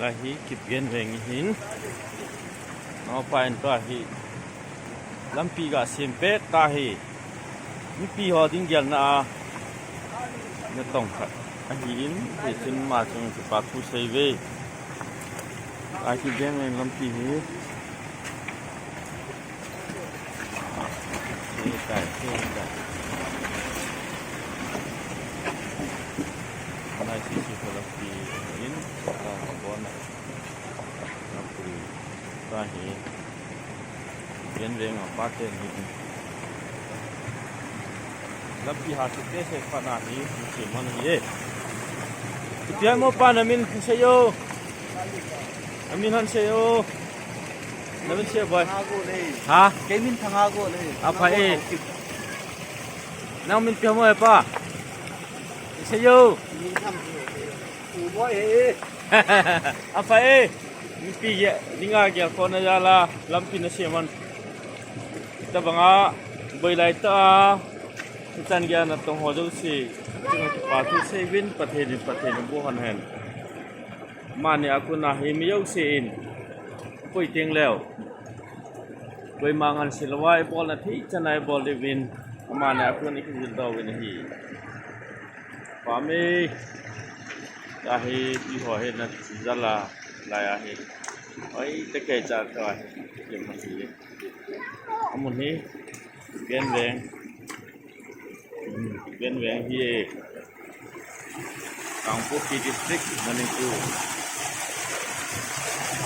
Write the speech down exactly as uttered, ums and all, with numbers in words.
Lai hi Kipgen veng hin. Naopa in tua hi lampi ga sem pet ta hi. Mipi ho ding gelna a natong khat ahin, hichun ama chung kipa thu sei ve. Lai Kipgen veng lampi hi. Sei tai, sei tai. Lai sisi kho lampi in, ah, abona. Lampi ta hi. Kipgen veng a pa te ni. Lampi ha chu te se pa na hi, ni se man hi e. Ipi mo pa namin sei o. Namin han sei o. Namin sei boy. Ha? Kei min Thanga go le. Apa e? Nang min ipi mo e pa? Sei o. Min Thang. U boy he. Apa e? Mipi ge, dinga ge kona jala, lampi na seman. Tabanga, boi lai ta, chan ge natong ho jouse, chunga kipa thu sei uvin, Pathen in, Pathen in boh hen. Amani a kona hi mi jouse in, poi teng leu. Koima ngan silou a, ibolna thei chan a ibol diuvin, amani a kona kijil doh uvin ahi. Pame, ka hi, ti ho hi na jala, lai ahi. Oi, te kei cha ka hi, ke ma hi. Amun hi, Kipgen veng. Hmm, Kipgen veng hi e. Kangpokpi District, Manipur.